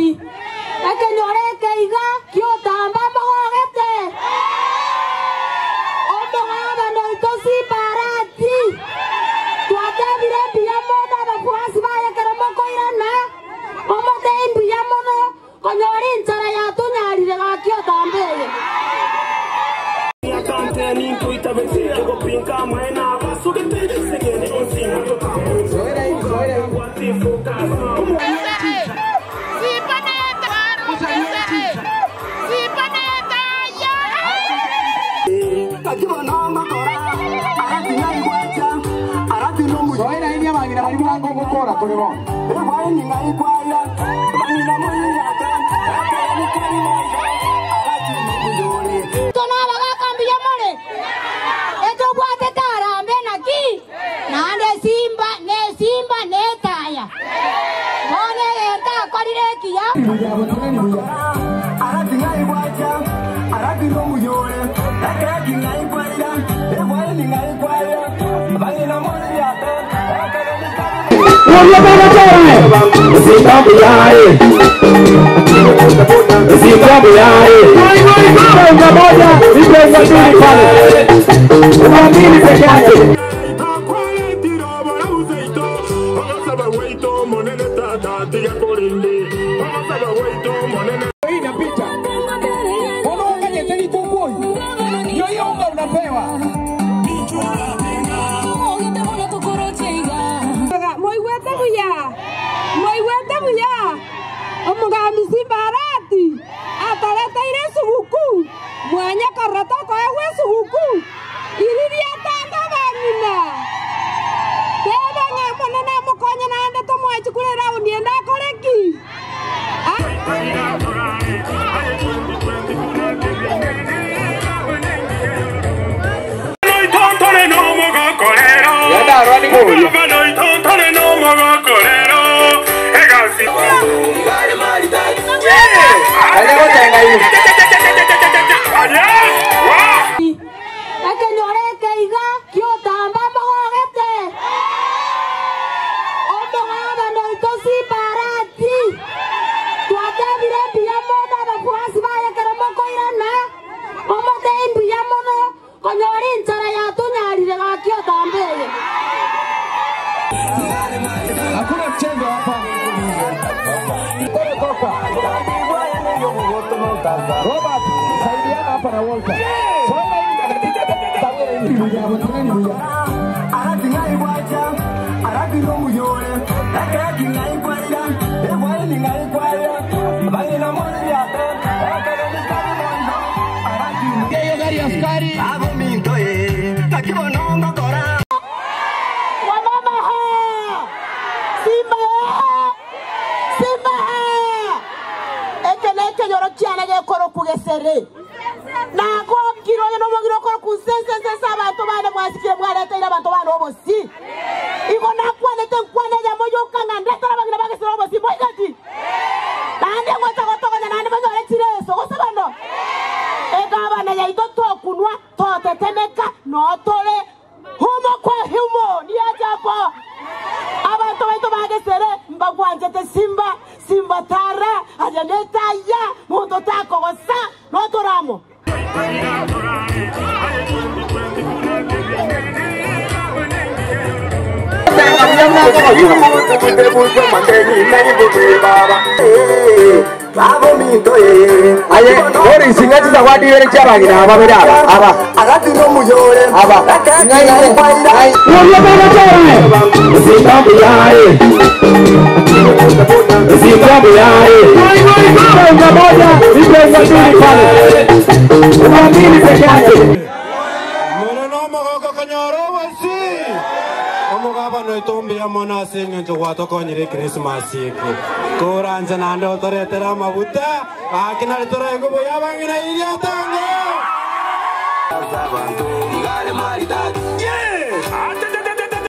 Ekenyoro eke iga ki'otamba mogogete, omogabana oito Simbarati. Twatebire mbuya mono abafuasi baye ekero mokoirana, momotebie mbuya mono konyora enchara yatonyarire gaki otamba eye. Intwe nabagaaka mbuya more, etobwatete arambe naki? Naende esimba nesimba netaya. Bono egento akorire ekiya. Moigwete buya? Moigwete buya? Omogambi Simbarati atareteire esuguku, mwanye korora tokoegwa esuguku, iriria tata abang'ina. Teba ng'a Omonene amokonye naende tomoe chikura eraundi ende akore ki? Ekenyoro eke iga ki'otamba mogogete, omogabana oito Simbarati. Twatebire mbuya mono abafuasi baye ekero mokoirana, momotebie mbuya mono konyora enchara yatonyarire gaki otamba eye. Hakuna mchezo hapa. Robert, saidiana hapa na Walter. Wamama ha! Simba ha! Simba ha! Eke nekenyoro kiane gekoroku gesere. Nagokire onye nomogire okoroku nsensensese abanto bane mwasikire mwareteire abanto bane obosi. Igo nakwanete nkwane eyamo yoka ng'a ndetera abagina bagesere obosi moigati. Naende ngocha gotogonya naende banyore chireso gose bano. Egabana yaito tokunwa totetemeka notore humo kwa humo niajapo abantu baito bagesere mbagwanchete simba simba tara aria netaya monto takogosa notoramo.